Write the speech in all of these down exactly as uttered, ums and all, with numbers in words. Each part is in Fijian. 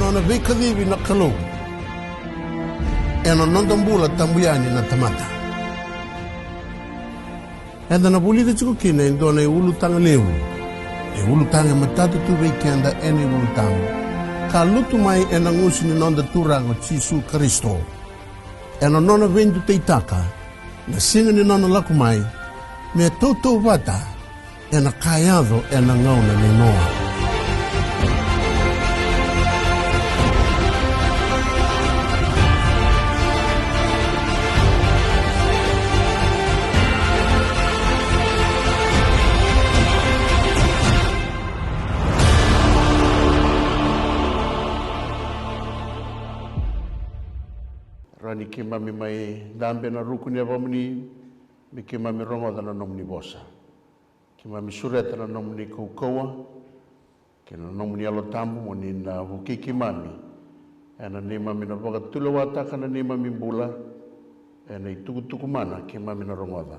Nona veikacivi na Kalou ena noda bula tabu yani na tamata. Eda na vulica tiko kina e dua na iulutaga levu, e ulutaga e matata tu vei keda ena iVolatabu, ka lutu mai ena gusu ni noda Turaga o Jisu Karisito, ena nona veidutaitaka na siga ni nona lako mai, me tautauvata ena ka yaco ena gauna nei Noa. Rawa ni keimami mai dabe ena ruku ni yavamuni, me keimami rogoca na nomuni vosa. Keimami sureta na nomuni kaukauwa kei na nomuni Yalo Tabu mo ni na vukei keimami ena neimami na vakatulewataka na neimami bula ena itukutuku mana keimami na rogoca.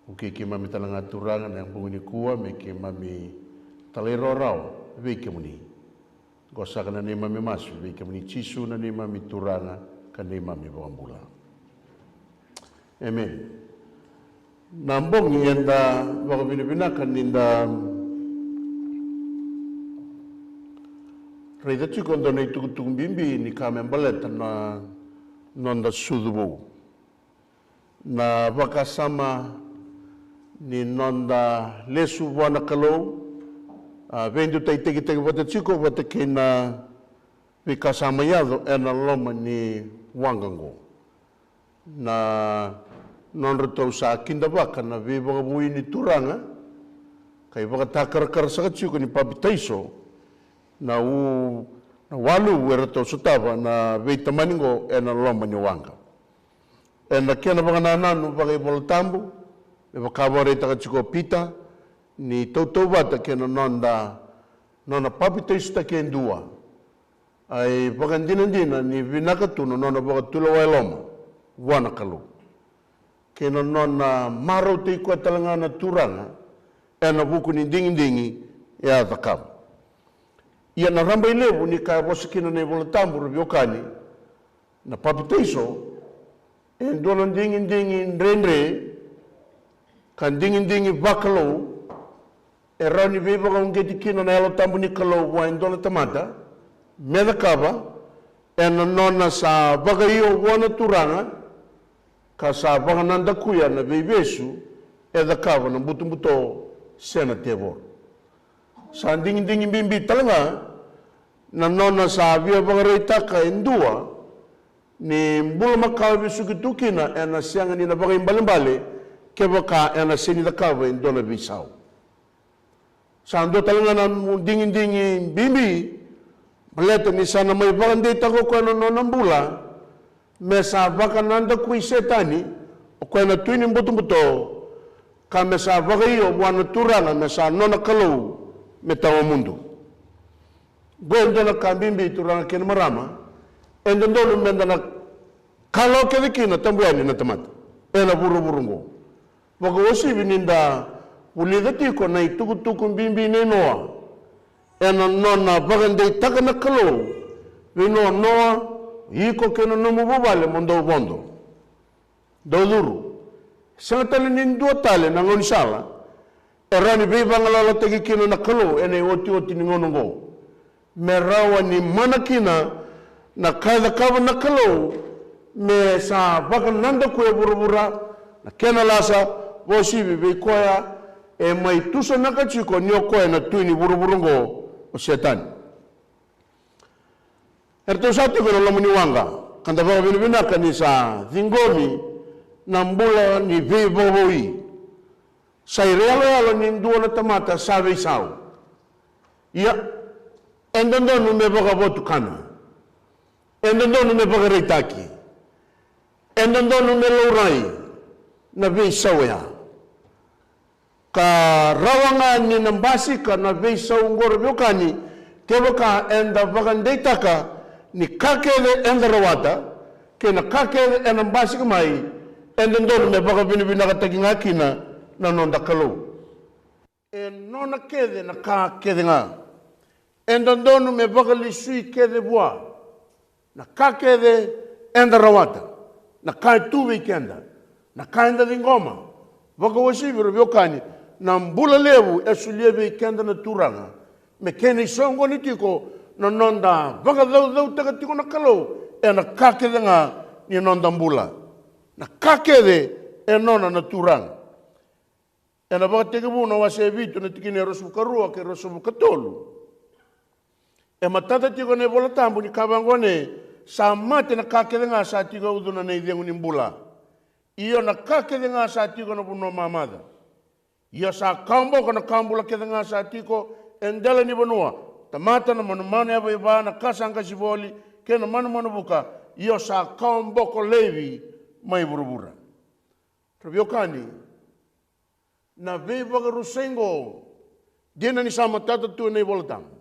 Vukei keimami tale ga, Turaga, na bogi nikua me keimami talairawarawa vei kemuni. Qo saka na neimami masu vei kemuni Jisu, na neimami Turaga ka neimami iVakabula. Emeni. Na bogi eda vakavinavinaka ni da raica tiko e dua na itukutuku bibi ni ka me baleta na noda sucu vou. Na vakasama ni noda lesu vua na Kalou, a, veidutaitakitaki vata tiko vata kei na veika sa mai yaco ena loma ni waqa oqo. Na nodratou sa kidavaka na veivakavoui ni Turaga, ka ivakatakarakara saka tiko ni papitaiso, na u, na waluvu eratou sotava na veitamani oqo ena loma ni waqa. Ena kena vakanananu vakaivolatabu, me vaka vakaraitaka tiko o Pita, ni tautauvata kei na noda, nona papitaisotaki e dua, a ivakadinadina ni vinaka tu na nona vakatulewa e loma vua na Kalou, kei na nona marautaki koya tale ga na Turaga ena vuku ni digidigi e a cakava. Ia na rabailevu ni ka e vosa kina na iVolatabu, ra veiwekani, na papitaiso e dua na digidigi dredre ka digidigi vakalou, e rawa ni veivakauqeti kina na Yalo Tabu ni Kalou vua e dua na tamata me cakava ena nona sa vakaio vua na Turaga, ka sa vakanadakuya na veivesu e cakava na butobuto se na tevoro. Sa digidigi bibi tale ga na nona sa via vakaraitaka e dua ni bula makawa e vesuki tu kina ena sega ni na vakaibalebale kevaka ena sega ni cakava e dua na veisau. Sa dua tale ga na digidigi bibi baleta ni sa na mai vakadeitaka o koya na nona bula me sa vakanadakui Setani, o koya na tui ni butobuto, ka me sa vakaio vua na Turaga me sa nona Kalou me tawamudu. Qo e dua na ka bibi, turaga kei na marama, e dodonu meda na kalawa kece kina tabu yani na tamata ena vuravura oqo. Vakauasivi ni da vulica tiko na itukutuku bibi nei Noa ena nona vakadeitaka na Kalou vei Noa, Noa, iko kei na nomu vuvale mo dou vodo. Dou curu. Sega tale ni dua tale na gaunisala e rawa ni veivagalalataki kina na Kalou ena iotioti ni gauna oqo, me rawa ni mana kina na ka e cakava na Kalou me sa vakanadakuya e vuravura, na kena lasa, vakauasivi vei koya e mai tusanaka tiko ni o koya na tui ni vuravura oqo, o Setani. Eratou sa tiko ena loma ni waqa, ka da vakavinavinaka ni sa ciqomi na bula ni veivakavoui. Sa iyaloyalo ni dua na tamata sa veisau. Ia, e dodonu me vakavotukana, e dodonu me vakaraitaki, e dodonu me laurai na veisau oya. Ka rawa ga ni na basika na veisau oqo, ra veiwekani, kevaka eda vakadeitaka ni ka kece eda rawata kei na ka kece ena basika mai, e dodonu me vakavinavinakataki ga kina na noda Kalou. E nona kece na ka kece ga. E dodonu me vakalesui kece vua na ka kece eda rawata, na ka e tu vei keda, na ka eda ciqoma. Vakauasivi, ra veiwekani, na bula levu e solia vei keda na Turaga me kena isoqoni tiko na noda vakacaucautaka tiko na Kalou ena ka kece ga ni noda bula. Na ka kece e nona na Turaga. Ena Vakatekivu na wase e vitu, na tikina e ruasagavulu ka rua kei ruasagavulu ka tolu, e matata tiko na iVola Tabu ni kaya vaqo: Sa mate na ka kece ga sa tiko e ucuna na icegu ni bula, io na ka kece ga sa tiko ena vanua mamaca. Io sa kawaboko na ka bula kece ga sa tiko e dela ni vanua, tamata, na manumanu yavaiva, na ka sa qasi voli, kei na manumanu vuka, io sa kawaboko laivi mai vuravura. Ra veiwekani, na veivakarusai oqo, dina ni sa matata tu ena iVola Tabu,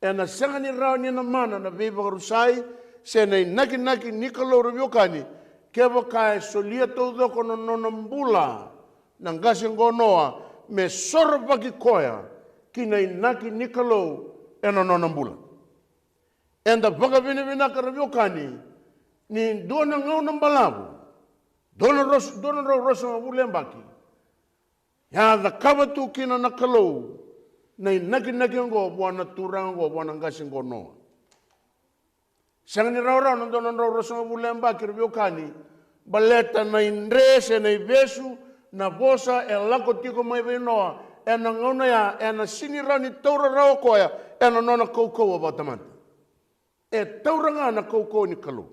ena sega ni rawa ni na mana na veivakarusai se na inakinaki ni Kalou, ra veiwekani, kevaka e solia taucoko na nona bula na qase oqo o Noa me sorovaki koya ki na inaki ni Kalou ena nona bula. Eda vakavinavinaka, ra veiwekani, ni dua na gauna balavu, dua na ros-, dua na drau ruasagavulu na yabaki, e a cakava tu kina na Kalou na inakinaki oqo vua na turaga oqo, vua na qase oqo o Noa. Sega ni rawarawa na dua na drau ruasagavulu na yabaki, ra veiwekani, baleta na idre se na ivesu, na vosa e lako tiko mai vei Noa ena gauna ya, ena sega ni rawa ni taura rawa o koya ena nona kaukauwa vakatamata. E taura ga na kaukauwa ni Kalou.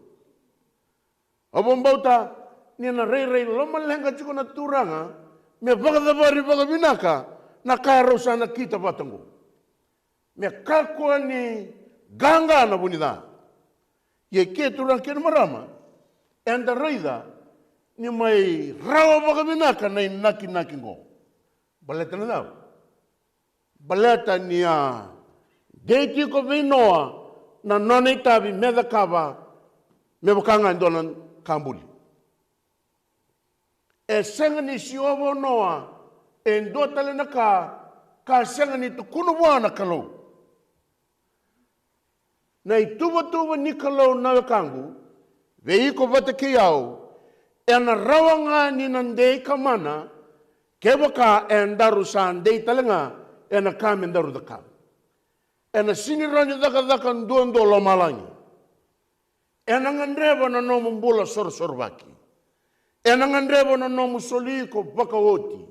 Au vakabauta ni na rairai lomaleqa tiko na Turaga me vakacavari vakavinaka na ka erau sa nakita vata oqo, me kakua ni qaqa na vu ni ca. Ia, kemuni turaga kei na marama, eda raica ni mai rawa vakavinaka na inakinaki oqo. Baleta na cava? Baleta ni a dei tiko vei Noa na nona itavi me cakava me vaka ga e dua na ka buli. E sega ni siova o Noa e dua tale na ka ka sega ni tukuna vua na Kalou. Na ituvatuva ni Kalou, na wekaqu, vei iko vata kei au, ena rawa ga ni na dei ka mana kevaka edaru sa dei tale ga ena ka me daru cakava. Ena sega ni rawa ni cakacaka duadua lomalagi. Ena gadreva na nomu bula sorosorovaki. Ena gadreva na nomu soli iko vakaoti.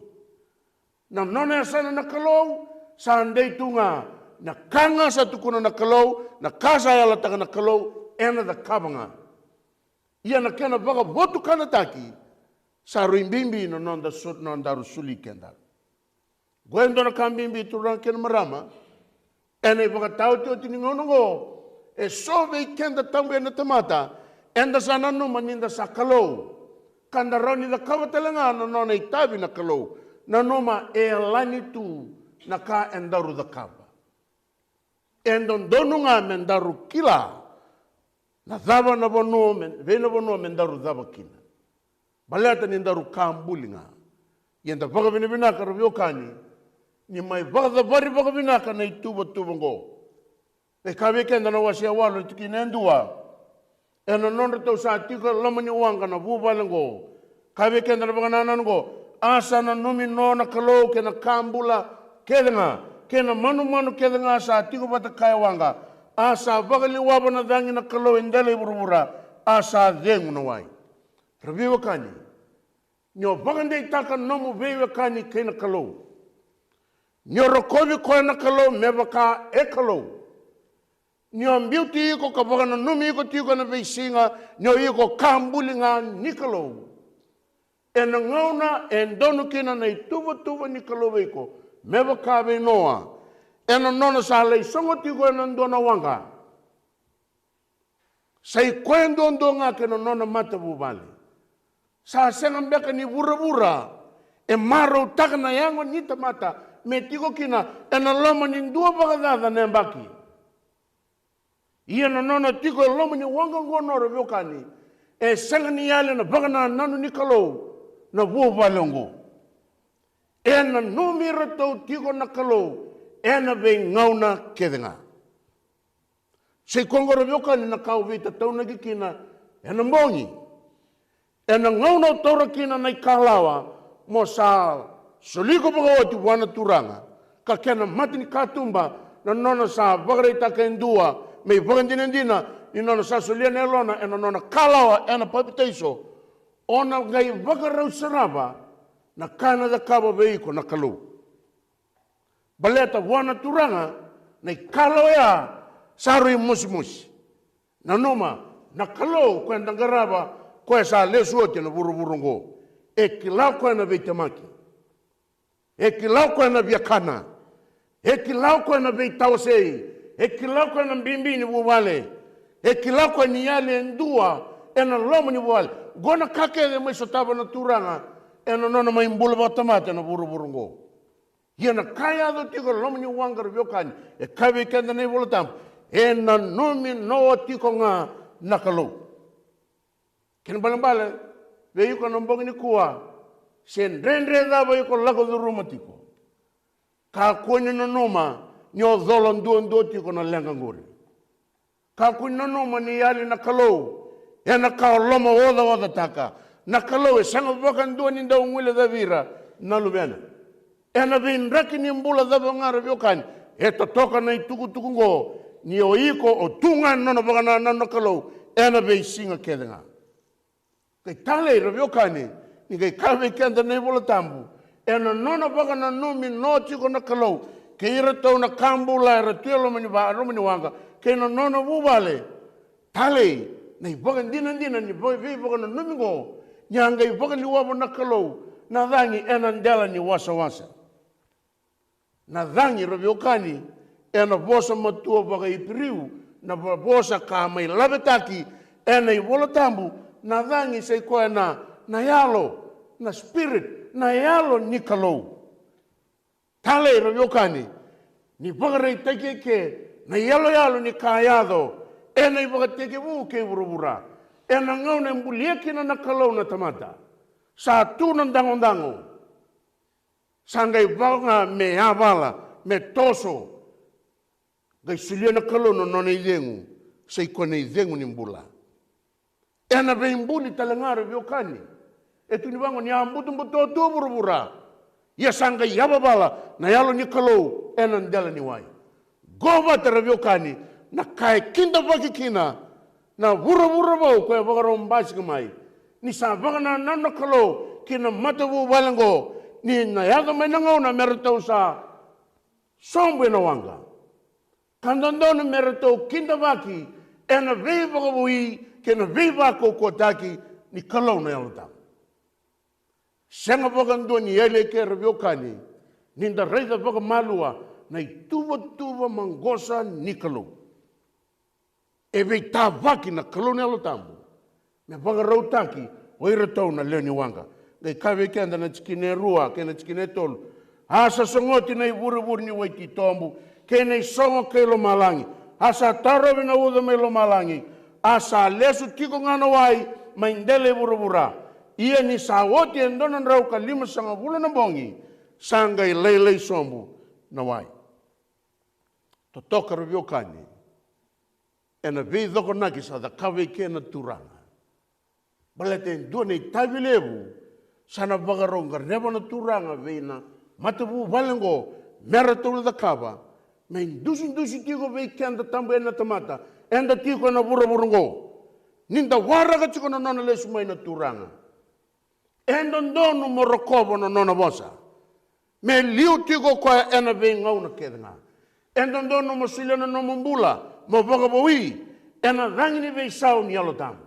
Na nona yasana na Kalou, sa dei tu ga na ka ga sa tukuna na Kalou, na ka sa yalataka na Kalou, ena cakava ga. Ia na kena vakavotukanataki, sa rui bibi na noda so-, nodaru soli keda. Qo e dua na ka bibi, turaga kei na marama, ena ivakataotioti ni gauna oqo, eso vei keda tabu yani na tamata, eda sa nanuma ni da sa Kalou, ka da rawa ni cakava tale ga na nona itavi na Kalou. Nanuma, e yalani tu na ka edaru cakava. E dodonu ga me daru kila na cava na vanua me, vei na vanua me daru cava kina. Baleta ni daru ka buli ga. Ia da vakavinavinaka, ra veiwekani, ni mai vakacavari vakavinaka na ituvatuva oqo. E kaya vei keda na wase e walu, na tikina e dua: Ena nodratou sa tiko e loma ni waqa na vuvale oqo. Kaya vei keda na vakanananu oqo: A sa nanumi Noa na Kalou kei na ka bula kece ga, kei na manumanu kece ga sa tiko vata kaya e waqa. A sa vakaliwava na cagi na Kalou e dela i vuravura, a sa cegu na wai. Ra veiwekani, ni o vakadeitaka nomu veiwekani kei na Kalou, ni o rokovi koya na Kalou me vaka e Kalou, ni o biuti iko ka vakananumi iko tiko ena veisiga ni o iko ka buli ga ni Kalou, ena gauna e donu kina na ituvatuva ni Kalou vei iko, me vaka vei Noa, ena nona sa lai sogo tiko ena dua na waqa. Sa i koya duadua ga kei na nona matavuvale. Sa sega beka ni vuravura e marautaka na yago ni tamata me tiko kina ena loma ni dua vakacaca na yabaki. Ia na nona tiko e loma ni waqa oqo, ra veiwekani, e sega ni yali na vakanananu ni Kalou na vuvale oqo. E nanumi iratou tiko na Kalou ena veigauna kece ga. Sa i koya oqo, ra veiwekani, na ka o veitataunaki kina ena bogi. Ena gauna o taura kina na ikalawa mo sa soli iko vakaoti vua na Turaga, ka kena mata ni katuba na nona sa vakaraitaka e dua me ivakadinadina ni nona sa solia na yalona ena nona kalawa ena papitaiso, o na qai vakarau sarava na ka ena cakava vei iko na Kalou. Baleta vua na Turaga, na ikalawa oya sa rui mosimosi. Nanuma, na Kalou koya eda qarava, koya sa lesu oti ena vuravura oqo, e kila o koya na veitemaki. E kila o koya na viakana. E kila o koya na veitawasei. E kila o koya na bibi ni vuvale. E kila o koya ni yali e dua ena loma ni vuvale. Oqo na ka kece e mai sotava na Turaga ena nona mai bula vakatamata ena vuravura oqo. Ia na ka e yaco tiko e loma ni waqa, ra veiwekani, e kaya vei keda na iVola Tabu, e nanumi Noa tiko ga na Kalou. Kena ibalebale, vei iko na bogi nikua, se dredre cava iko lako curuma tiko, kakua ni nanuma ni o cola duadua tiko na leqa qori. Kakua ni nanuma ni yali na Kalou ena ka o lomaocaocataka. Na Kalou e sega vakadua ni dau guilecavi ira na luvena. Ena veidraki ni bula cava ga, ra veiwekani, e totoka na itukutuku oqo, ni o iko o tu ga ena nona vakanananu na Kalou ena veisiga kece ga. Qai talei, ra veiwekani, ni qai kaya vei keda na iVola Tabu, ena nona vakananumi Noa tiko na Kalou kei iratou na ka bula era tu e loma ni va-, loma ni waqa, kei na nona vuvale. Talei na ivakadinadina ni va-, veivakananumi oqo, ni a qai vakaliwava na Kalou na cagi ena dela ni wasawasa. Na cagi, ra veiwekani, ena vosa matua vakaIperiu, na vo-, vosa ka mai lavetaki ena iVola Tabu, na cagi sa i koya na, na yalo, na spirit, na yalo ni Kalou. Talei, ra veiwekani, ni vakaraitaki eke na iyaloyalo ni ka yaco ena ivakatekivu kei vuravura, ena gauna e bulia kina na Kalou na tamata. Sa tu na dagodago. Sa qai vaka ga me yavala, me toso. Qai solia na Kalou na nona icegu, sa i koya na icegu ni bula. Ena veibuli tale ga, ra veiwekani. E tukuni vaqo ni a butobuto tu vuravura. Ia sa qai yavavala na Yalo ni Kalou ena dela ni wai. Qo vata, ra veiwekani, na ka e kidavaki kina na vuravura vou, koya e vakarau basika mai. Ni sa vakanananu na Kalou ki na matavuvale qo, ni na yaco mai na gauna me ratou sa sobu ena waqa, ka dodonu me ratou kidavaki ena veivakavoui kei na veivakaukauwataki ni Kalou na Yalo Tabu. Sega vakadua ni yali eke, ra veiwekani, ni da raica vakamalua na ituvatuva maqosa ni Kalou. E veitavaki na Kalou na Yalo Tabu me vakarautaki o iratou na lewe ni waqa. Qai kaya vei keda na tikina e rua kei na tikina e tolu: A sa sogoti na ivurevure ni wai titobu kei na isogo kei lomalagi. A sa tarovi na uca mai lomalagi. A sa lesu tiko ga na wai mai dela i vuravura. Ia ni sa oti e dua na drau ka limasagavulu na bogi, sa qai lailai sobu na wai. Totoka, ra veiwekani, ena veicokonaki sa cakava eke na Turaga. Baleta e dua na itavi levu sa na vakarau gadreva na Turaga vei na matavuvale oqo me ratou na cakava, me idusidusi tiko vei keda, tabu yani na tamata, eda tiko ena vuravura oqo, ni da waraka tiko na nona lesu mai na Turaga. E dodonu mo rokova na nona vosa. Me liu tiko o koya ena veigauna kece ga. E dodonu mo solia na nomu bula mo vakavoui ena cagi ni veisau ni Yalo Tabu.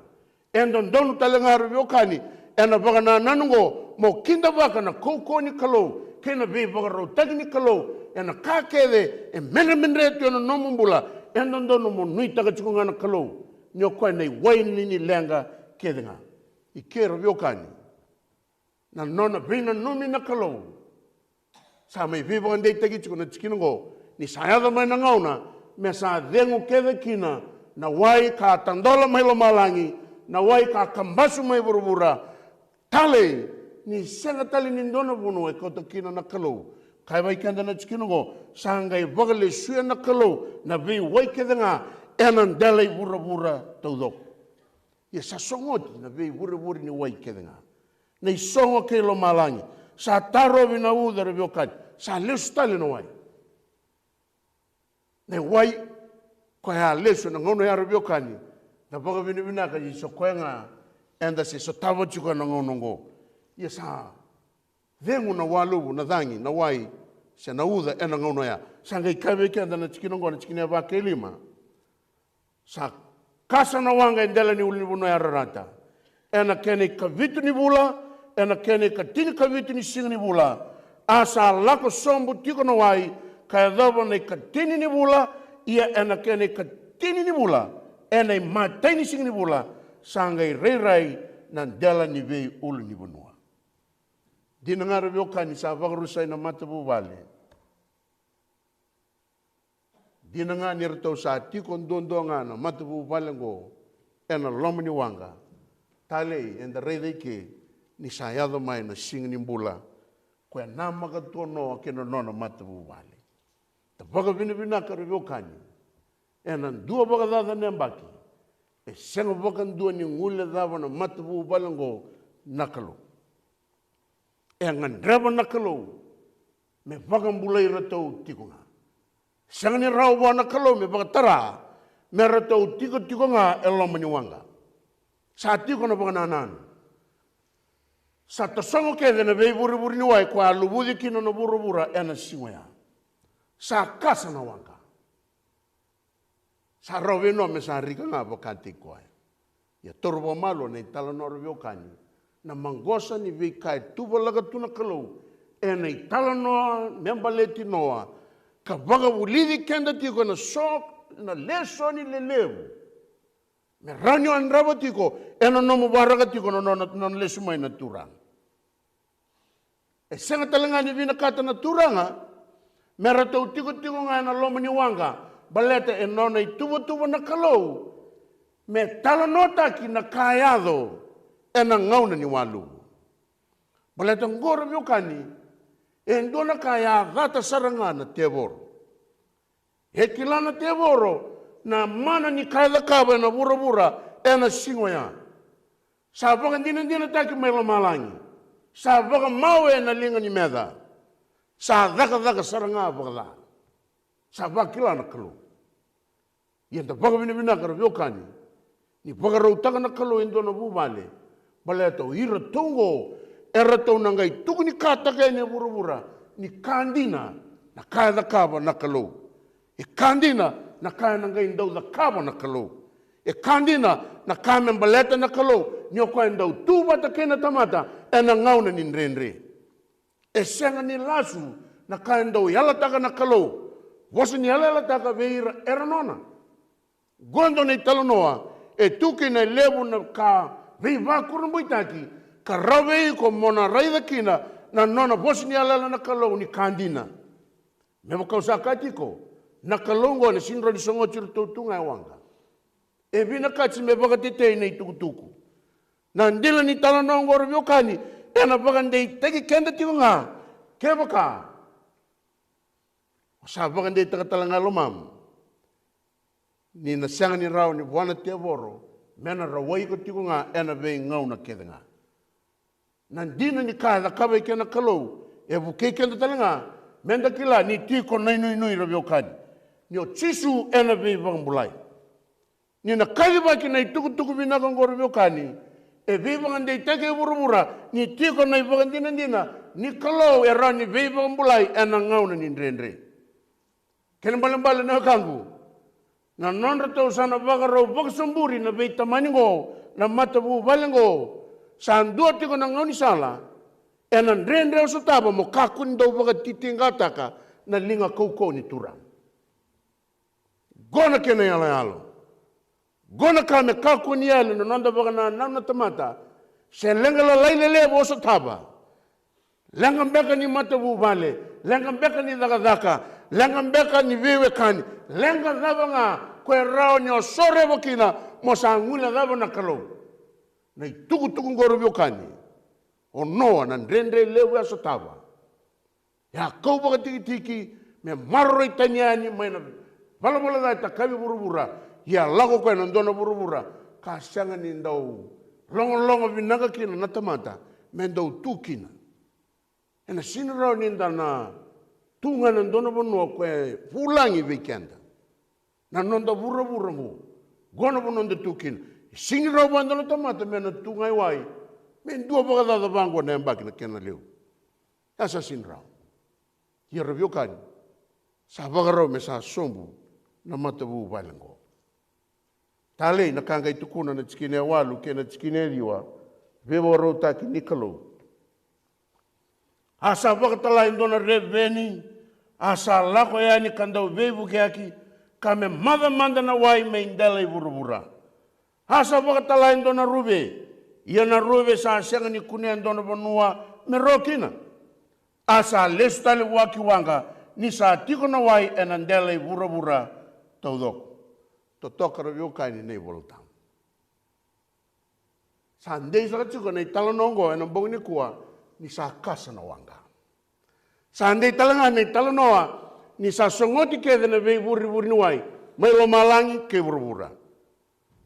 E dodonu tale ga, ra veiwekani, ena vakanananu oqo mo kidavaka na kaukauwa ni Kalou kei na veivakarautaki ni Kalou ena ka kece e medremedre tu ena nomu bula. E dodonu mo nuitaka tiko ga na Kalou ni o koya na iwai ni, ni leqa kece ga. I ke, ra veiwekani, na nona veinanumi na Kalou. Sa mai veivakadeitaki tiko na tikina oqo, ni sa yaco mai na gauna me sa cegu kece kina na wai ka tadola mai lomalagi, na wai ka kabasu mai vuravura. Talei, ni sega tale ni dua na vanua e kauta kina na Kalou Kaya vei keda na tikina oqo, sa qai vakalesuya na Kalou na veiwai kece ga ena dela i vuravura taucoko. Ia sa sogoti na veivurevure ni wai kece ga. Na isogo kei lomalagi. Sa tarovi na uca, ra veiwekani. Sa lesu tale na wai. Na iwai koya a lesu ena gauna ya, ra veiwekani, na vakavinavinaka ni so koya ga eda se sotava tiko ena gauna oqo. Ia sa cegu na waluvu, na cagi, na wai se na uca ena gauna ya. Sa qai kaya vei keda na tikina oqo, na tikina e va kei lima. Sa kasa na waqa e dela ni ulunivanua e Ararata ena kena ikavitu ni vula, ena kena ikatinikavitu ni siga ni vula. A sa lako sobu tiko na wai ka yacova na ikatini ni vula, ia ena kena ikatini ni vula, ena imatai ni siga ni vula, sa qai rairai na dela ni veiulunivanua. Dina ga, ra veiwekani, sa vakarusai na matavuvale. Dina ga ni ratou sa tiko duadua ga na matavuvale oqo ena loma ni waqa. Talei, eda raica i ke ni sa yaco mai na siga ni bula, koya namaka tu o Noa kei na nona matavuvale. Da vakavinavinaka, ra veiwekani, ena dua vakacaca na yabaki e sega vakadua ni guilecava na matavuvale oqo na Kalou. E gadreva na Kalou me vakabulai iratou tiko ga. Sega ni rawa vua na Kalou me vakatara me ratou tiko tiko ga e loma ni waqa. Sa tiko na vakanananu. Sa tasogo kece na veivurevure ni wai koya a luvuci kina na vuravura ena siga oya. Sa kasa na waqa. Sa rawa vei Noa me sa rika ga vakataki koya. Ia taura vakamalua na italanoa, ra veiwekani, na maqosa ni veika e tuvalaka tu na Kalou ena italanoa me baleti Noa, ka vakavulici keda tiko ena so na lesoni lelevu me rawa ni o yadrava tiko ena nomu vakaraka tiko na nona, nona lesu mai na Turaga. E sega tale ga ni vinakata na Turaga me ratou tikotiko ga ena loma ni waqa, baleta e nona ituvatuva na Kalou me talanoataki na ka yaco ena gauna ni waluvu. Baleta oqo, ra veiwekani, e dua na ka e a cata sara ga na tevoro. E kila na tevoro na mana ni ka e cakava ena vuravura ena siga oya. Sa vakadinadinataki mai lomalagi. Sa vakamawe ena liga ni meca. Sa cakacaka sara ga vakaca. Sa vakila na Kalou. Ia da vakavinavinaka, ra veiwekani, ni vakarautaka na Kalou e dua na vuvale, baleta o iratou oqo eratou na qai tukunikataka yani e vuravura ni ka dina na ka e cakava na Kalou. E ka dina na ka ena qai dau cakava na Kalou. E ka dina na ka me baleta na Kalou, ni o koya e dau tu vata kei na tamata ena gauna ni dredre. E sega ni lasu na ka e dau yalataka na Kalou, vosa ni yalayalataka vei ira era nona. Qo e dua na italanoa e tu kina e levu na ka veivakurabuitaki, ka rawa vei iko mo na raica kina na nona vosa ni yalayala na Kalou ni ka dina. Me vaka au sa kaya tiko, na Kalou oqo ena sega ni rawa ni sogoti iratou tu ga e waqa. E vinakati me vakatetei na itukutuku. Na dina ni talanoa oqo, ra veiwekani, ena vakadeitaki keda tiko ga. Kevaka o sa vakadeitaka tale ga e lomamu ni na sega ni rawa ni vua na tevoro me na rawai iko tiko ga ena veigauna kece ga. Na dina ni ka e cakava i ke na Kalou e vukei keda tale ga me da kila ni tiko na inuinui, ra veiwekani, ni o Jisu ena veivakabulai. Ni na kacivaki na itukutuku vinaka oqo, ra veiwekani, e veivakadeitaki e vuravura ni tiko na ivakadinadina ni Kalou e rawa ni veivakabulai ena gauna ni dredre. Kena ibalebale, na wekaqu, na nodratou sa na vakarau vakasaburi na veitamani oqo, na matavuvale oqo, sa dua tiko na gaunisala ena dredre o sotava mo kakua ni dau vakatitiqataka na liga kaukauwa ni Turaga. Qo na kena iyaloyalo. Qo na ka me kakua ni yali na noda vakanananu na tamata. Se leqa lalai lelevu o sotava, leqa beka ni matavuvale, leqa beka ni cakacaka, leqa beka ni veiwekani, leqa cava ga ko e rawa ni o soreva kina, mo sa guilecava na Kalou. Na itukutuku oqo, ra veiwekani, o Noa, na dredre levu e a sotava, E a kau vakatikitiki me maroroi tani yani mai na valavala ca e takavi vuravura. Ia lako koya na dua na vuravura ka sega ni dau logologo vinaka kina na tamata me dau tu kina. Ena sini rawa ni da na tu ga na dua na vanua ko e vulagi vei keda. Na noda vuravura qo, qo na vanua da tu kina. E sini rawa vua e dua na tamata me na tu ga i wai me dua vakacaca vaqo na yabaki na kena levu. E sa sini rawa. Ia ra veiwekani, sa vakarau me sa sobu na matavuvale qo. Talei na ka qai tukuna na tikina e walu kei na tikina e ciwa, veivakarautaki ni Kalou. A sa vakatala e dua na reveni, a sa lako yani ka dau veivukiyaki, ka me maca mada na wai mai dela i vuravura. A sa vakatala e dua na ruve, ia na ruve sa sega ni kunea e dua na vanua me ro kina. A sa lesu tale vua ki waqa, ni sa tiko na wai ena dela i vuravura taucoko. Totoka ra veiwekani na iVola Tabu. Sa dei saka tiko na italanoa oqo ena bogi nikua ni sa kasa na waqa. Sa dei tale ga na italanoa ni sa sogoti kece na veivurivuri ni wai mai lomalagi kei vuravura.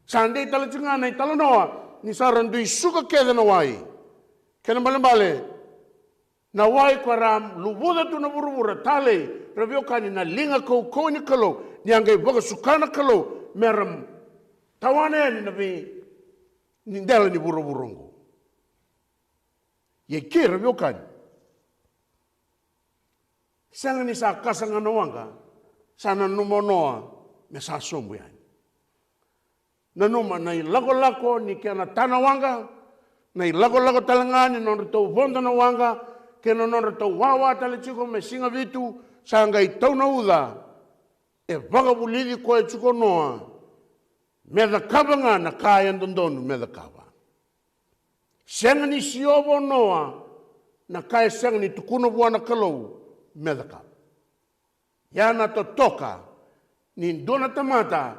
Sa dei tale tiko ga na italanoa ni sa ra dui suka kece na wai. Kena balebale, na wai ko ra luvuca tu na vuravura, talei ra veiwekani na liga kaukauwa ni Kalou, ni a qai vakasuka na Kalou me ra tawana yani na vei ni dela ni vuravura oqo. Ia ke ra veiwekani, sega ni sa kasa ga na waqa, sa nanuma o Noa me sa sobu yani. Nanuma na ilakolako ni kena ta na waqa, na ilakolako tale ga ni nodratou vodo na waqa, kei na nodratou wawa tale tiko me siga vitu, sa qai tau na uca. E vakavulici koya tiko o Noa me cakava ga na ka e dodonu me cakava. Sega ni siova o Noa na ka e sega ni tukuna vua na Kalou me cakava. Ia na totoka ni dua na tamata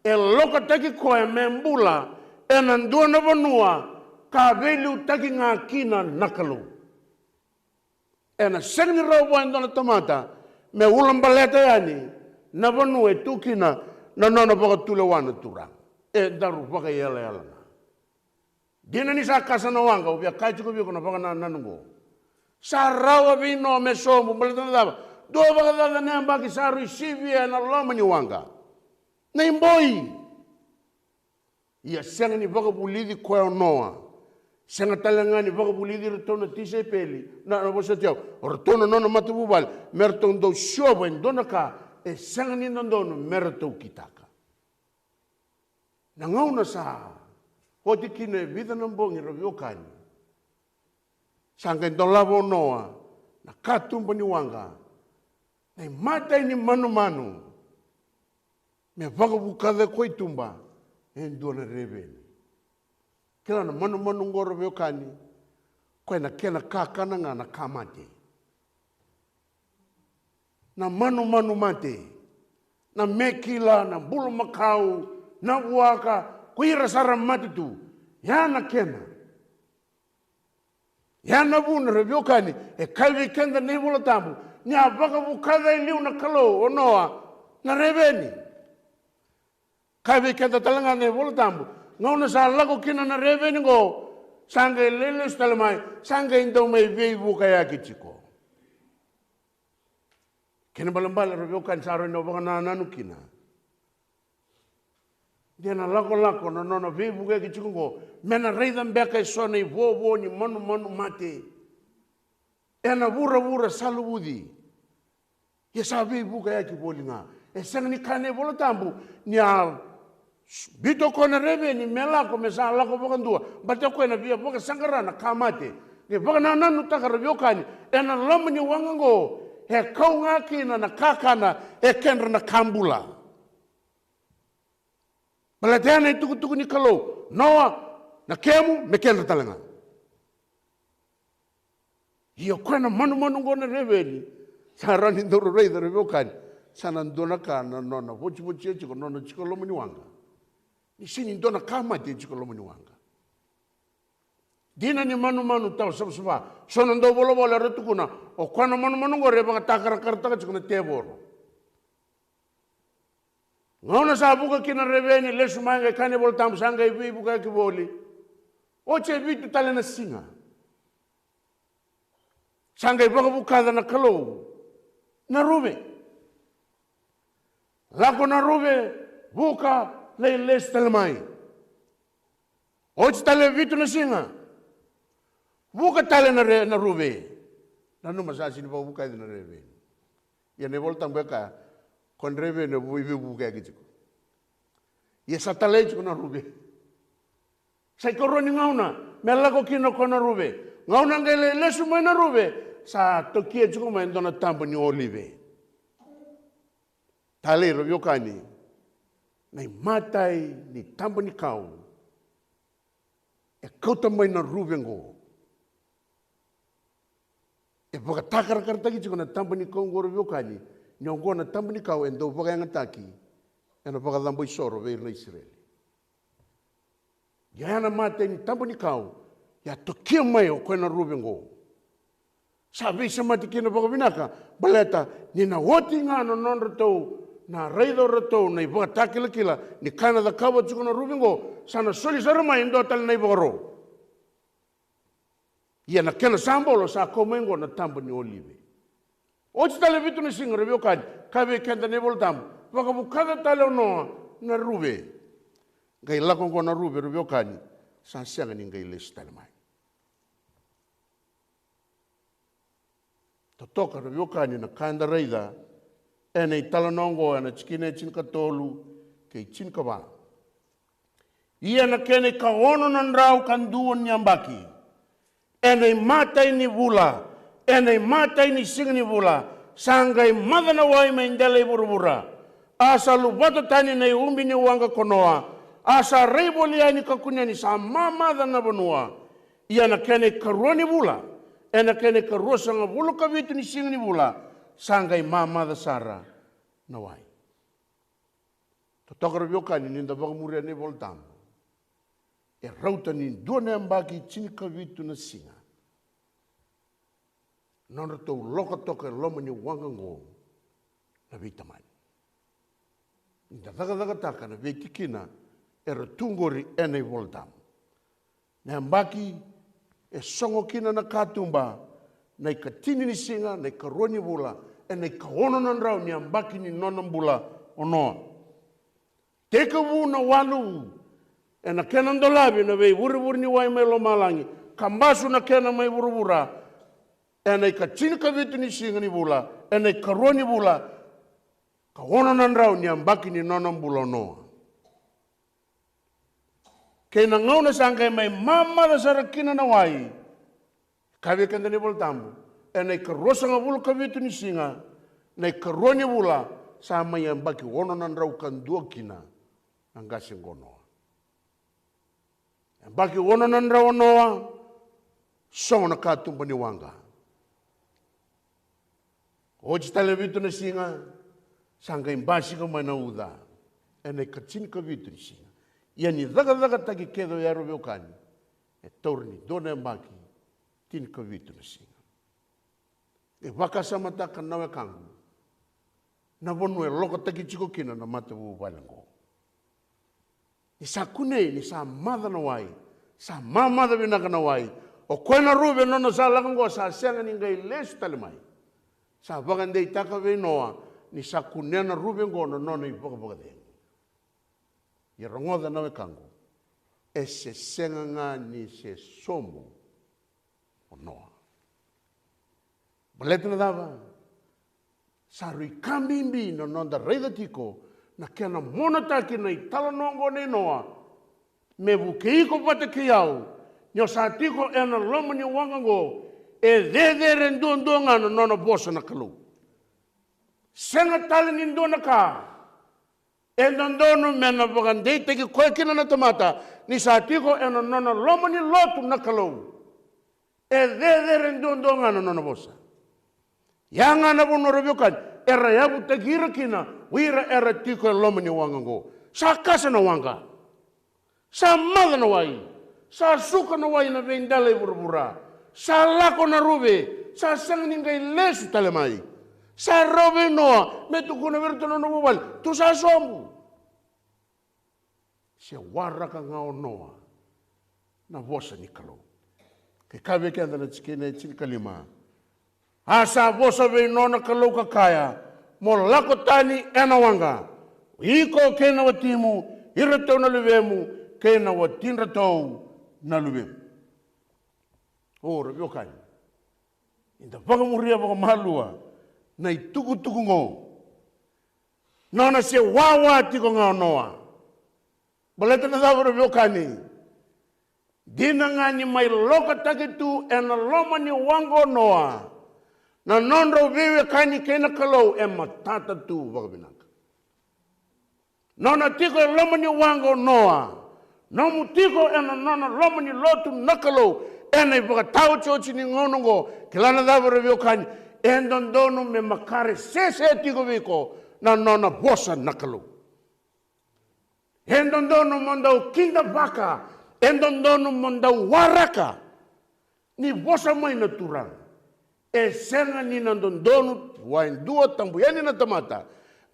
e lokataki koya me bula ena dua na vanua ka veiliutaki ga kina na Kalou. Ena sega ni rawa vua e dua na tamata me ulabaleta yani na vanua e tu kina na nona vakatulewa na Turaga. E daru vakaiyalayala ga. Dina ni sa kasa na waqa, au via kaya tiko vei iko na vakanananu oqo. Sa rawa vei Noa me sobu, baleta na cava? Dua vakacaca na yabaki sa rui sivia ena loma ni waqa. Na iboi. Ia sega ni vakavulici koya o Noa. Sega tale ga ni vakavulici iratou na tisaipeli, na, na vosoti au, o ratou na nona matavuvale, me ratou dau siova e dua na ka e sega ni dodonu me ratou kitaka. Na gauna sa oti kina e vica na bogi ra veiwekani, sa qai dolava o Noa na katuba ni waqa, na imatai ni manumanu me vakavukaca koya i tuba e dua na reveni. Kila na manumanu oqo ra veiwekani, koya na kena kakana ga na ka mate. Na manumanu mate, na mekila, na bulumakau, na vuaka, ko ira sa ra mate tu. Ya na kena. Ya na vuna ra veiwekani, e kaya vei keda na iVola Tabu ni a vakavukaca e liu na Kalou o Noa na reveni. Kaya vei keda tale ga na iVola Tabu, gauna sa lako kina na reveni oqo, sa qai lelesu tale mai, sa qai dau mai veivukayaki tiko. Kena balebale ra veiwekani, sa rui na vakanananu kina. De na lakolako na nona veivukayaki tiko oqo me na raica beka e so na ivovo ni manumanu mate ena vuravura sa luvuci. Ia sa veivukayaki voli ga. E sega ni kaya na iVola Tabu ni a biuta o koya na reveni me lako, me sa lako vakadua, baleta o koya na via vakasaqara na ka mate. Ni vakanananutaka ra veiwekani, ena loma ni waqa oqo e kau ga kina na kakana e kedra na ka bula. Baleta ya na itukutuku ni Kalou, Noa, na kemu me kedra tale ga. Ia o koya na manumanu oqo na reveni, sa rawa ni daru raica ra veiwekani, sa na dua na ka na nona votivotia tiko, nona tiko loma ni waqa. Ni sega ni dua na ka mate tiko loma ni waqa. Dina ni manumanu tawa savasava. So na dauvolavola era tukuna, o koya na manumanu oqori e vakatakarakarataka tiko na tevoro. Gauna sa vuka kina Reveni, lesu mai, qai kaya na iVolatabu, sa qai veivukayaki voli. Oti e vitu tale na siga. Sa qai vakavukaca na Kalou na Ruve. Lako na Ruve, vuka, lai lesu tale mai. Oti tale e vitu na siga. Vuka tale na, re, na Ruve. Nanuma sa sini vakavukaci na Reveni. Ia na iVolatabu e kaya, ko Reveni e vu-, e veivukayaki tiko. Ia sa talai tiko na Ruve. Sa ikarua ni gauna me lako kina ko na Ruve. Gauna qai lai lesu mai na Ruve, sa tokia tiko mai e dua na taba ni olive. Talei, ra veiwekani, na imatai ni taba ni kau e kauta mai na Ruve oqo. E vakatakarakarataki tiko na taba ni kau oqo, ra veiwekani, ni oqo na taba ni kau e dau vakayagataki ena vakacabo isoro vei ira na Isireli. Ia na imatai ni taba ni kau, ia tokia mai o koya na Ruve oqo. Sa veisemati kina vakavinaka, baleta ni na oti ga na nodratou na raica o ratou na ivakatakilakila ni ka na cakava tiko na Ruve oqo, sa na soli sara mai e dua tale na ivakaro. Ia na kena sabolo sa kau mai oqo na taba ni olive. Oti tale vitu na siga, ra veiwekani, kaya vei keda na iVolatabu, vakavukaca tale o Noa na Ruve. Qai lako oqo na Ruve, ra veiwekani, sa sega ni qai lesu tale mai. Totoka, ra veiwekani, na ka eda raica ena italanoa oqo, ena tikina e tinikatolu kei tinikava. Ia na kena ikaono na drau ka dua ni yabaki, ena imatai ni vula, ena imatai ni siga ni vula, sa qai maca na wai mai dela i vuravura. A sa luvata tani na iubi ni waqa ko Noa, a sa rai voli yani ka kunea ni sa mamaca na vanua. Ia na kena ikarua ni vula, ena kena ikaruasagavulu ka vitu ni siga ni vula, sa qai mamaca sara na wai. Totoka, ra veiwekani, ni da vakamuria na iVolatabu, e rauta ni dua na yabaki tinikavitu na siga nodratou loka toka e loma ni waqa oqo na veitamani. Ni da cakacakataka na veitikina era tu oqori ena iVolatabu. Na yabaki e sogo kina na katuba, na ikatini ni siga, na ikarua ni vula, ena ikaono na drau ni yabaki ni nona bula o Noa. Tekivu na waluvu ena kena dolavi na veivurevure ni wai mai lomalagi, ka basu na kena mai vuravura, ena ikatinikavitu ni siga ni vula, ena ikarua ni vula, ka ono na drau ni yabaki ni nona bula o Noa. Kei na gauna sa qai mai mamaca sara kina na wai, kaya vei keda na iVolatabu, ena ikaruasagavulu ka vitu ni siga, na ikarua ni vula, sa mai yabaki ono na drau ka dua kina na qase qo Noa. Yabaki ono na drau o Noa, sogo na katuba ni waqa. Oti tale vitu na siga, sa qai basika mai na uca ena ikatinikavitu ni siga. Ia ni cakacakataki kece oya, ra veiwekani, e taura ni dua na yabaki tinikavitu na siga. E vakasamataka na wekaqu na vanua e lokotaki tiko kina na matavuvale oqo. Ni sa kunei, ni sa maca na wai, sa mamaca vinaka na wai, o koya na Ruve nona sa lako oqo sa sega ni qai lesu tale mai. Sa vakadeitaka vei Noa ni sa kunea na Ruve oqo na nona ivakavakacegu. Ia rogoca na wekaqu, e se sega ga ni se sobu o Noa. Baleta na cava? Sa rui ka bibi na noda raica tiko na kena monataki na italanoa oqo nei Noa. Me vukei iko vata kei au, ni o sa tiko ena loma ni waqa oqo, e cecere duadua ga na nona vosa na Kalou. Sega tale ni dua na ka e dodonu me na vakadeitaki koya kina na tamata ni sa tiko ena nona loma ni lotu na Kalou. E cecere duadua ga na nona vosa. Ya ga na vanua, ra veiwekani, era yavutaki ira kina o ira era tiko e loma ni waqa oqo. Sa kasa na waqa. Sa maca na wai. Sa suka na wai na veidela i vuravura. Sa lako na ruve, sa sega ni qai lesu tale mai. Sa rawa vei Noa me tukuna vei iratou na nona vuvale, tou sa sobu. Se waraka ga o Noa na vosa ni Kalou. Ke kaya vei keda na tikina e tinikalima, a sa vosa vei Noa na Kalou ka kaya, mo lako tani ena waqa, iko kei na watimu, iratou na luvemu, kei na watidratou na luvemu. O ra veiwekani, eda vakamuria vakamalua na itukutuku oqo. Nona se wawa tiko ga o Noa. Baleta na cava ra veiwekani? Dina ga ni mai lokataki tu ena loma ni waqa o Noa, na nodrau veiwekani kei na Kalou e matata tu vakavinaka. Nona tiko e loma ni waqa o Noa, nomu tiko ena nona loma ni lotu na Kalou ena ivakataotioti ni gauna oqo. Kila na cava ra veiwekani? E dodonu me makare sese tiko vei iko na nona vosa na Kalou. E dodonu mo dau kidavaka, e dodonu mo dau waraka ni vosa mai na Turaga. E sega ni na dodonu vua e dua tabu yani na tamata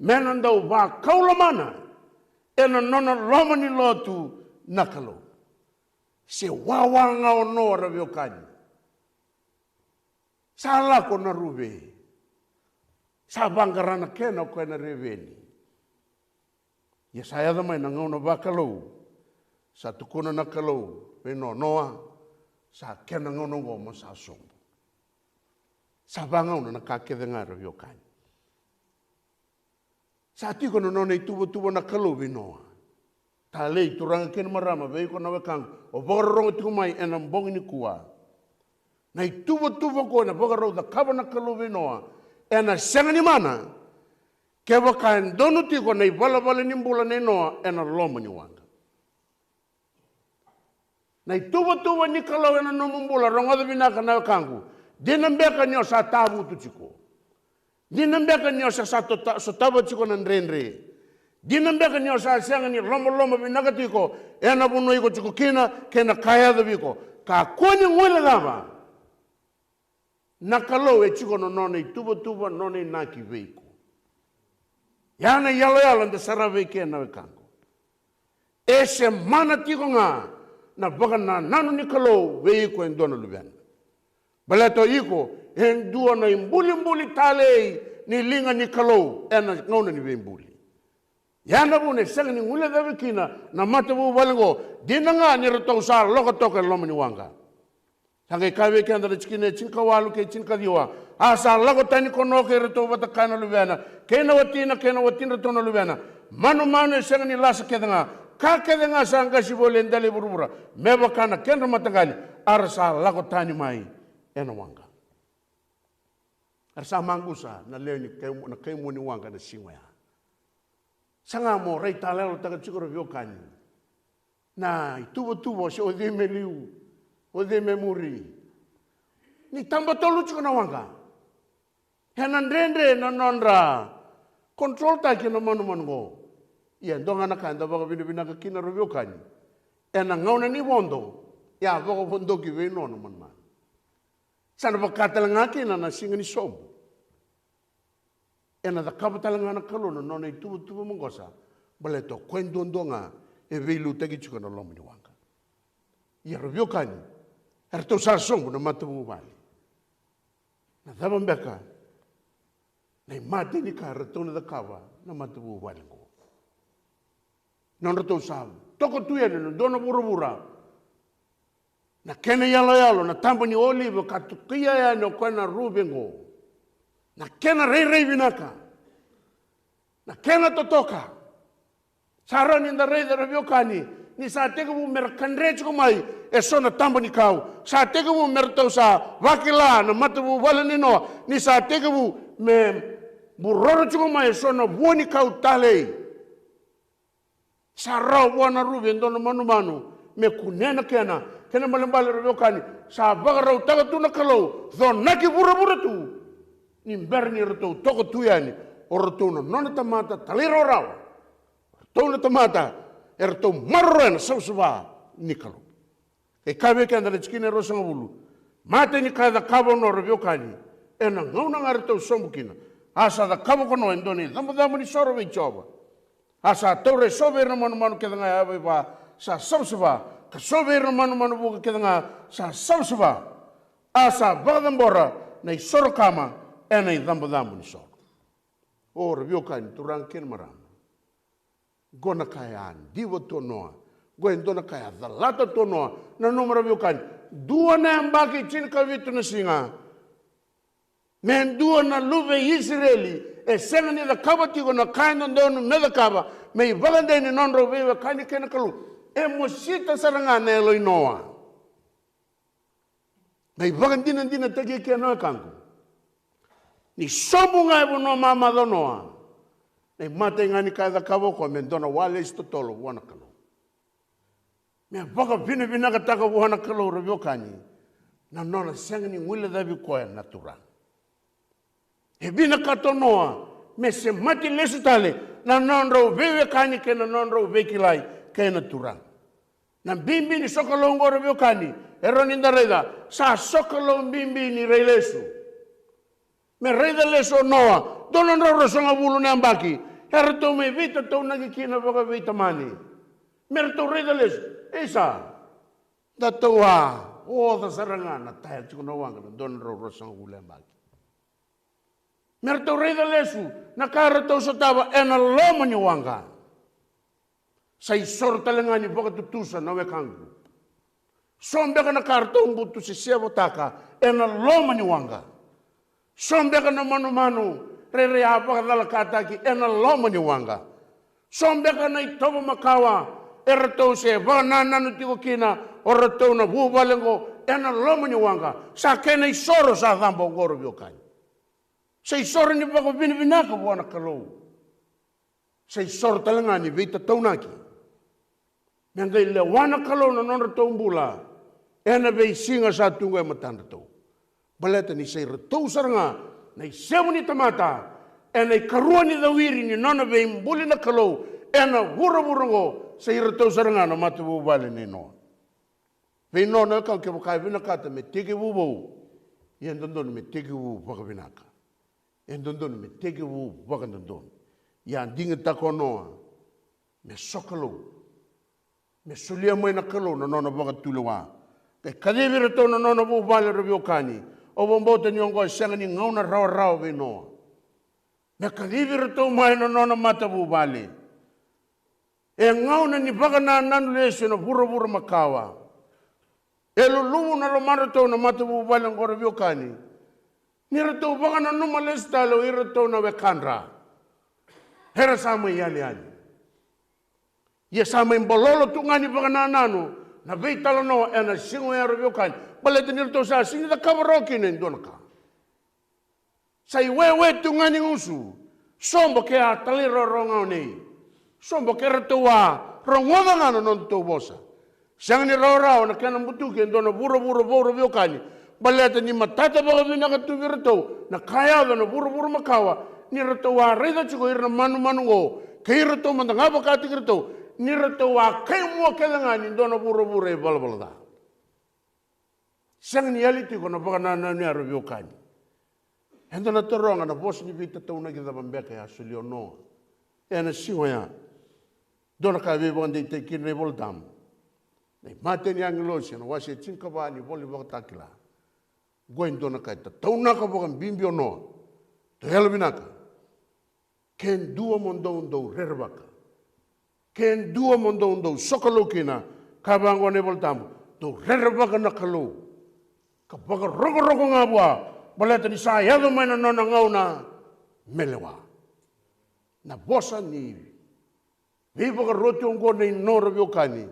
me na dau vakau lomana ena nona loma ni lotu na Kalou. Se wawa ga o Noa ra veiwekani. Sa lako na ruve. Sa vaqara na kena o koya na reveni. Ia sa yaco mai na gauna vakalou. Sa tukuna na Kalou vei Noa, Noa, sa kena gauna oqo mo sa sobu. Sa vagauna na ka kece ga ra veiwekani. Sa tiko na nona ituvatuva na Kalou vei Noa. Talei, turaga kei na marama, vei iko na wekaqu, o vakarorogo tiko mai ena bogi nikua. Na ituvatuva ko na vakarau cakava na Kalou vei Noa ena sega ni mana kevaka e donu tiko na ivalavala ni bula nei Noa ena loma ni waqa. Na ituvatuva ni Kalou ena nomu bula, rogoca vinaka na wekaqu. Dina beka ni o sa tavutu tiko. Dina beka ni o sa, sa tota-, sotava tiko na dredre. Dina beka ni o sa sega ni lomaloma vinaka tiko ena vanua iko tiko kina kei na ka e yaco vei iko. Kakua ni guilecava. Na Kalou e tiko na nona ituvatuva, nona inaki vei iko. Ia na iyaloyalo eda sarava i ke na wekaqu. E se mana tiko ga na vakanananu ni Kalou vei iko e dua na luvena. Baleta o iko e dua na ibulibuli talei ni liga ni Kalou ena gauna ni veibuli. Ia na vuna e sega ni guilecavi kina na matavuvale oqo, dina ga ni ratou sa loko toka e loma ni waqa. Sa qai kaya vei keda na tikina e tinikawalu kei tinikaciwa. A sa lako tani ko Noa kei iratou vata kaya na luvena, kei na watina, kei na watidratou na luvena. Manumanu e sega ni lasa kece ga, ka kece ga sa qasi voli e dela i vuravura, me vaka na kedra mataqali, a ra sa lako tani mai ena waqa. A ra sa maqusa na lewe ni kai-, na kaimua ni waqa na siga oya. Sa ga mo raitayaloyalotaka tiko ra veiwekani. Na ituvatuva, se o cei me liu, o cei me muri. Ni taba tolu tiko na waqa. Ena dredre na nodra control-taki na manumanu oqo. Ia dua ga na ka eda vakavinavinaka kina ra veiwekani. Ena gauna ni vodo, ia vakavodoki vei Noa na manumanu. Sa na vaka tale ga kina na siga ni sobu. Ena cakava tale ga na Kalou na nona ituvatuva maqosa, baleta o koya duadua ga e veiliutaki tiko ena loma ni waqa. Ia ra veiwekani, eratou sa sobu na matavuvale. Na cava beka na imatai ni ka eratou na cakava na matavuvale oqo? Nodratou sa toka tu yani ena dua na vuravura. Na kena iyaloyalo na taba ni olive ka tukia yani o koya na ruve oqo. Na kena rairai vinaka. Na kena totoka. Sa rawa ni da raica ra veiwekani ni sa tekivu me ra kadre tiko mai eso na taba ni kau. Sa tekivu me ratou sa vakila na matavuvale nei Noa ni sa tekivu me buroro tiko mai eso na vua ni kau talei. Sa rawa vua na ruve e dua na manumanu me kunea na kena, kena ibalebale ra veiwekani, sa vakarautaka tu na Kalou, conaki vuravura tu, ni bera ni ratou toka tu yani o ratou na nona tamata talairawarawa, o ratou na tamata eratou maroroya na savasava ni Kalou. E kaya vei keda na tikina e ruasagavulu, matai ni ka e cakava o Noa, ra veiwekani, ena gauna ga ratou sobu kina, a sa cakava ko Noa e dua na icabocabo ni soro vei Jiova. A sa taura eso vei ira na manumanu kece ga e yavaiva sa savasava, ka so vei ira na manumanu vuka kece ga sa savasava. A sa vakacabora na isoro kama ena icabocabo ni soro. O, ra veiwekani, turaga kei na marama, qo na ka e a diva tu o Noa. Qo e dua na ka e a calata tu o Noa. Nanuma, ra veiwekani, dua na yabaki, tinikavitu na siga, me dua na luve i Isireli e sega ni cakava tiko na ka e dodonu me cakava me ivakadei ni nodrau veiwekani kei na Kalou. E mosita sara ga na yalo i Noa. Na ivakadinadinataki eke, na wekaqu, ni sobu ga e vanua mamaca o Noa, na imatai ga ni ka e cakava o koya me dua na walesi totolo vua na Kalou. Me vakavinavinakataka vua na Kalou, ra veiwekani, na nona sega ni guilecavi koya na Turaga. E vinakata o Noa me semati lesu tale na nodrau veiwekani kei na nodrau veikilai kei na Turaga. Na bibi ni sokalou oqo, ra veiwekani, e rawa ni da raica sa sokalou bibi ni rai lesu. Me raica lesu o Noa, dua na drau ruasagavulu na yabaki, eratou mai veitataunaki kina vakaveitamani. Me ratou raica lesu, isa, datou a oca sara ga na taya tiko na waqa na dua na drau ruasagavulu na yabaki. Me ratou raica lesu na ka ratou sotava ena loma ni waqa. Sa isoro tale ga ni vakatutusa, na wekaqu. So beka na ka ratou butusesevotaka ena loma ni waqa. So beka na manumanu rairai a vakacalakataki ena loma ni waqa. So beka na itovo makawa eratou se vakanananu tiko kina o ratou na vuvale oqo ena loma ni waqa. Sa kena isoro sa caba oqo, ra veiwekani. Sa isoro ni vakavinavinaka vua na Kalou. Sa isoro tale ga ni veitataunaki. Me qai lewa na Kalou na nodratou bula ena veisiga sa tu qo e matadratou. Baleta ni sa iratou sara ga na isevu ni tamata ena ikarua ni cawiri ni nona veibuli na Kalou ena vuravura oqo, sa iratou sara ga na matavuvale nei Noa. Vei Noa, na wekaqu, kevaka e vinakata me tekivu vou, ia e dodonu me tekivu vakavinaka. E dodonu me tekivu vakadodonu. Ia digitaka o Noa me sokalou, me solia mai na Kalou na nona vakatulewa. Qai kacivi iratou na nona vuvale, ra veiwekani. Au vakabauta ni oqo e sega ni gauna rawarawa vei Noa me kacivi iratou mai na nona matavuvale. E gauna ni vakanananu lesu ena vuravura makawa. E luluvu na lomadratou na matavuvale oqo, ra veiwekani, ni ratou vakananuma lesu tale o iratou na wekadra era sa mai yaliyali. Ia sa mai balolo tu ga ni vakanananu na veitalanoa ena siga oya, ra veiwekani, baleta ni ratou sa sega ni cakava rawa kina e dua na ka. Sa iwewe tu ga ni gusu. Sobo ke a talairawarawa ga o Nei. Sobo ke ratou a rogoca ga na nodatou vosa. Sega ni rawarawa na kena butuki e dua na vuravura vou, ra veiwekani. Baleta ni matata vakavinaka tu vei iratou na ka e yaco ena vuravura makawa, ni ratou a raica tiko ira na manumanu oqo, kei iratou mada ga vakataki iratou, ni ratou a kai mua kece ga ni dua na vuravura ivalavala ca. Sega ni yali tiko na vakanananu ya, ra veiwekani. Eda na taroga na vosa ni veitataunaki cava beka e a solia o Noa ena siga oya. Dua na ka e veivakadeitaki kina na iVolatabu. Na imatai ni agilosi, ena wase tinikava ni ivola ni Vakatakila. Oqo e dua na ka e tataunaka vakabibi o Noa. Dou yalovinaka. Ke dua mo dou dou rerevaka. Ke dua mo dou dou sokalou kina, ka vaqo na iVolatabu, dou rerevaka na Kalou. Ka vakarokoroko ga vua, baleta ni sa yaco mai na nona gauna me lewa. Na vosa ni veivakaroti oqo nei Noa, ra veiwekani.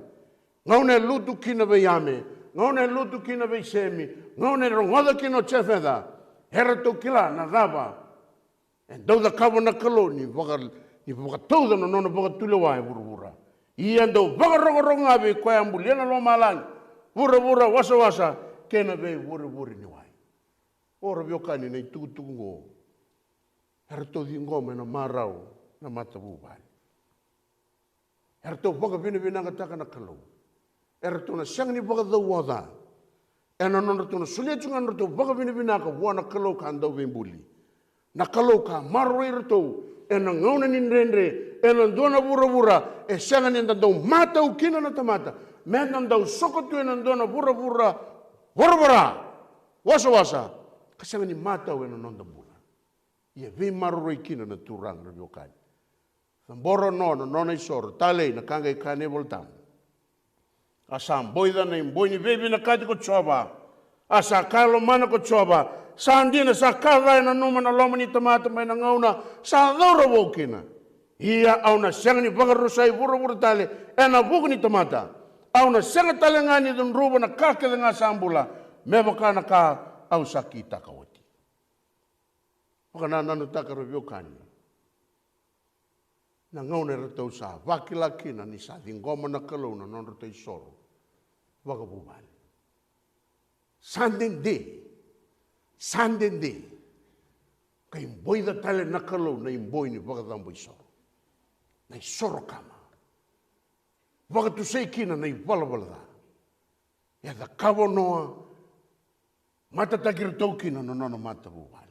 Gauna e lutu kina vei Yame, gauna e lutu kina vei Semi, gauna e rogoca kina o Jefeta, eratou kila na cava e dau cakava na Kalou ni vaka, ni vakatauca na nona vakatulewa e vuravura. Ia dau vakarokoroko ga vei koya a bulia na lomalagi, vuravura, wasawasa, kei na veivurevure ni wai. O, ra veiwekani, na itukutuku oqo eratou ciqoma ena marau na matavuvale. Eratou vakavinavinakataka na Kalou. eratou na sega ni vakacauoca ena nodratou na solia tu ga na nodratou vakavinavinaka vua na Kalou ka dau veibuli. Na Kalou ka maroroi iratou ena gauna ni dredre ena dua na vuravura e sega ni da dau matau kina na tamata, me da dau soko tu ena dua na vuravura voravora, wasawasa, ka sega ni matau ena noda bula. Ia veimaroroi kina na Turaga, ra veiwekani. Cabora o Noa na nona isoro, talei na ka qai kaya na iVolatabu. A sa boica na iboi ni veivinakati ko Jiova. A sa ka lomana ko Jiova, sa dina sa ka ca e nanuma na loma ni tamata mai na gauna sa caura vou kina. Ia au na sega ni vakarusai vuravura tale ena vuku ni tamata. Au na sega tale ga ni cudruva na ka kece ga sa bula, me vaka na ka au sa kitaka oti. Vakanananutaka, ra veiwekani, na gauna eratou sa vakila kina ni sa ciqoma na Kalou na nodratou isoro vakavuvale. Sa dede, sa dede. Qai boica tale na Kalou na iboi ni vakacabo isoro, na isoro kama. Vakatusai kina na ivalavala ca. E cakava o Noa, matataki iratou kina na nona matavuvale.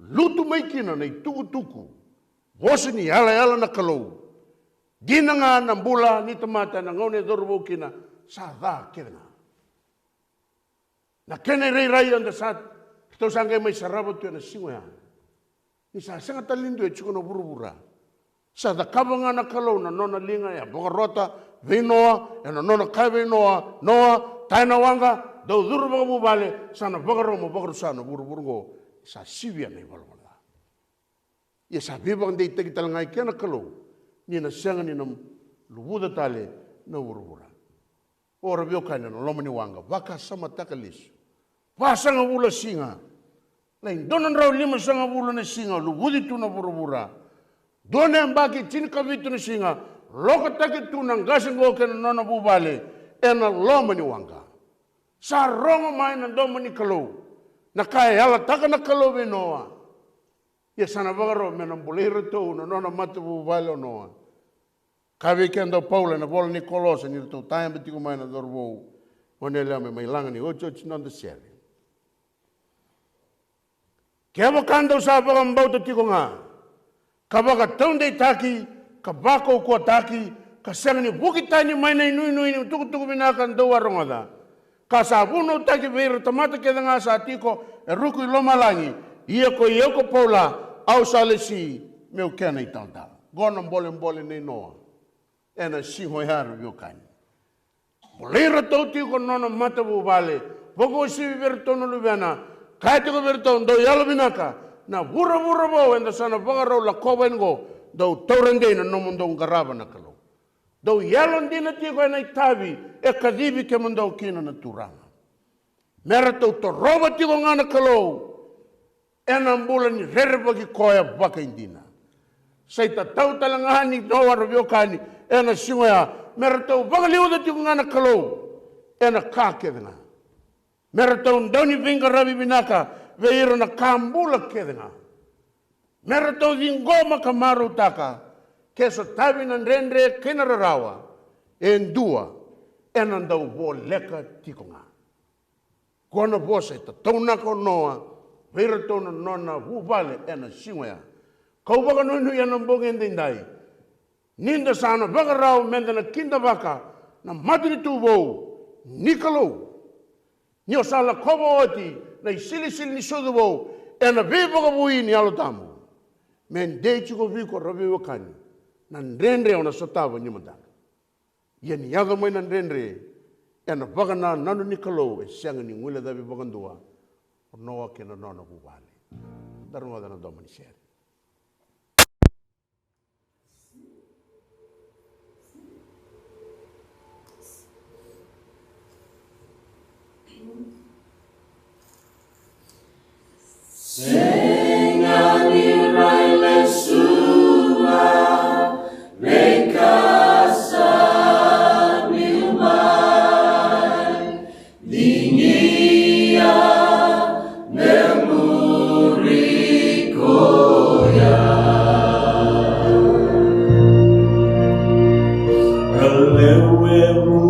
Lutu mai kina na itukutuku, vosa ni yalayala na Kalou. Dina ga na bula ni tamata ena gauna e cauravou kina, sa ca kece ga. Na kena irairai eda sa, ratou sa qai mai sarava tu ena siga oya. Ni sa sega tale ni dua e tiko na vuravura. Sa cakava ga na Kalou na nona liga, e a vakarota vei Noa, ena nona kaya vei Noa, Noa, taya na waqa, dau curu vakavuvale, sa na vakarau mo vakarusa na vuravura oqo. Sa sivia na ivalavala ca. Ia sa veivakadeitaki tale ga e kea na Kalou ni na sega ni na luvuca tale na vuravura. O, ra veiwekani, na loma ni waqa, vakasamataka lesu. Vasagavulu na siga. Lai dua na drau limasagavulu na siga luvuci tu na vuravura. Dua na yabaki tinikavitu na siga lokataki tu na qase qo kei na nona vuvale ena loma ni waqa. Sa rogo mai na domo ni Kalou na ka e yalataka na Kalou vei Noa. Ia sa na vakarau me na bulai iratou na nona matavuvale o Noa. Ka vei keda o Paula ena vola ni Kolosa ni ratou tayaba tiko mai na cauravou, gone yalewa mai Mailagani, otioti ni noda sere. Kevaka dou sa vakabauta tiko ga, ka vakataudeitaki, ka vakaukauwataki, ka sega ni vuki tani mai na inuinui ni tukutuku vinaka dou a rogoca, ka sa vunautaki vei ira na tamata kece ga sa tiko e ruku i lomalagi, ia koi au ko Paula, au sa lesi meu kena italatala. Qo na bolebole nei Noa ena siga oya, ra veiwekani. Bulai iratou tiko na nona matavuvale, vakauasivi vei iratou na luvena, kaya tiko vei iratou, dou yalovinaka, na vuravura vou eda sa na vakarau lakova yani qo, dou taura dei na nomudou qarava na Kalou. Dou yalodina tiko ena itavi e kacivi kemudou kina na Turaga. Me ratou torova tiko ga na Kalou ena bula ni rerevaki koya vakaidina. Sa itatau tale ga ni Noa, ra veiwekani, ena siga oya, me ratou vakaliuca tiko ga na Kalou ena ka kece ga. Me ratou dau ni veiqaravi vinaka vei ira na ka bula kece ga. Me ratou ciqoma ka marautaka, ke sotavi na dredre kei na rarawa, e dua ena dau voleka tiko ga. Qo na vosa e tataunaka o Noa vei iratou na nona vuvale ena siga oya. Kau vakanuinui ena bogi edaidai, ni da sa na vakarau me da na kidavaka na matanitu vou ni Kalou. Ni o sa lakova oti na isilisili ni sucu vou ena veivakavoui ni Yalo Tabu, me dei tiko vei iko, ra veiwekani, na dredre o na sotava ni madaga. Ia ni yaco mai na dredre, ena vakanananu ni Kalou e sega ni guilecavi vakadua o Noa kei na nona vuvale. Da rogoca na domo ni sere. Sega ni rai lesu mai, veika sa biu mai, digia me muri koya. A lewe mu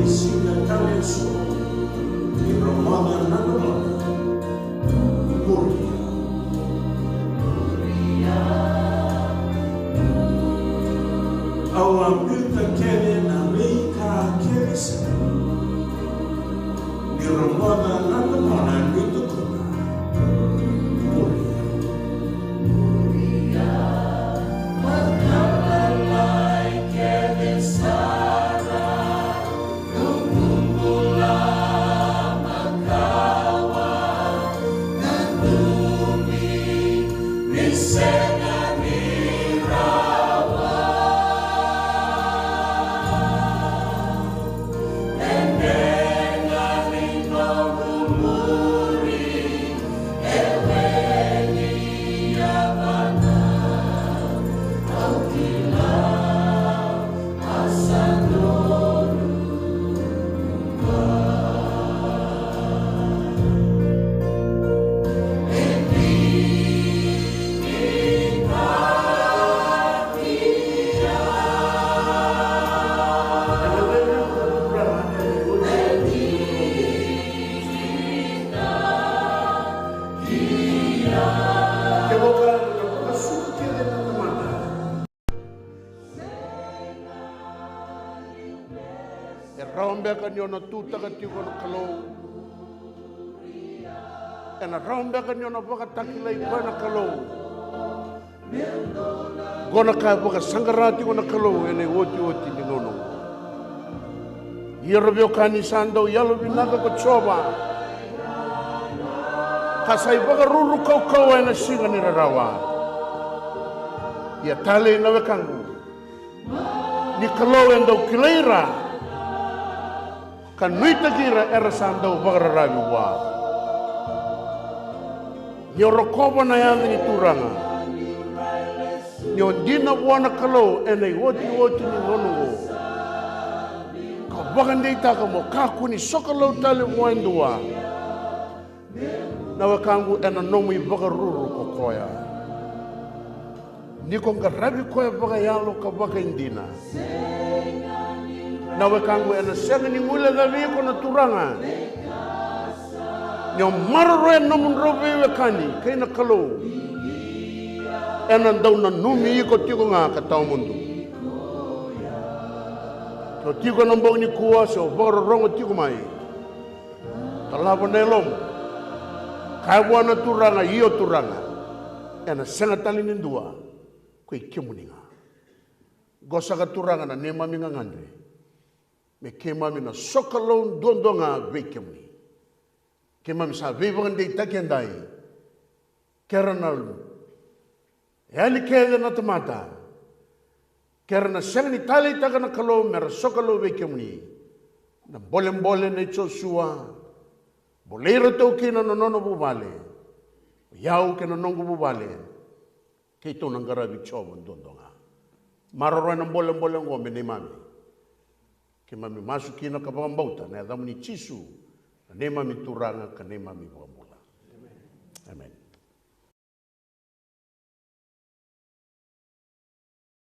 Siga tale eso ni rogoca na loloma. Muria. Au a biuta kece na veika kece sara ni rogoca na loloma ni tukuna. Muria. E rawa beka ni o na tutaka tiko na Kalou? E na rawa beka ni o na vakatakilai koya na Kalou? Qo na ka e vakasaqara tiko na Kalou e na iotioti ni gauna oqo. Ia ra veiwekani, sa dau yalovinaka ko Jiova, ka sa ivakaruru kaukauwa e na siga ni rarawa. Ia talei na wekaqu, ni Kalou e dau kilai ira ka nuitaki ira era sa dau vakararavi vua. Ni o rokova na yaca ni Turaga, ni o dina vua na Kalou e na iotioti ni gauna oqo, ka vakadeitaka mo kakua ni sokalou tale vua e dua, na wekaqu, e na nomu ivakaruru ko koya. Ni ko qaravi koya vakayalo ka vakaidina, na wekaqu, e na sega ni guilecavi iko na Turaga. Ni o maroroya na nomudrau veiwekani kei na Kalou, e na dau nanumi iko tiko ga ka tawa mudu. Ke o tiko e na bogi nikua se o vakarorogo tiko mai, dolava na yalomu. Kaya vua na Turaga, io Turaga, e na sega tale ni dua, ko i kemuni ga. Qo saka Turaga na neimami gagadre, me keimami na sokalou duadua ga vei kemuni. Keimami sa veivakadeitaki edai, ke ra na yali kece na tamata, ke ra na sega ni taleitaka na Kalou me ra sokalou vei kemuni. Na bolebole nei Josua, bolei iratou kina na nona vuvale, o i au kei na noqu vuvale, keitou na qaravi Jiova duadua ga. Maroroya na bolebole oqo me neimami. Keimami masu kina ka vakabauta na yacamuni Jisu, na neimami Turaga ka neimami iVakabula. Emeni.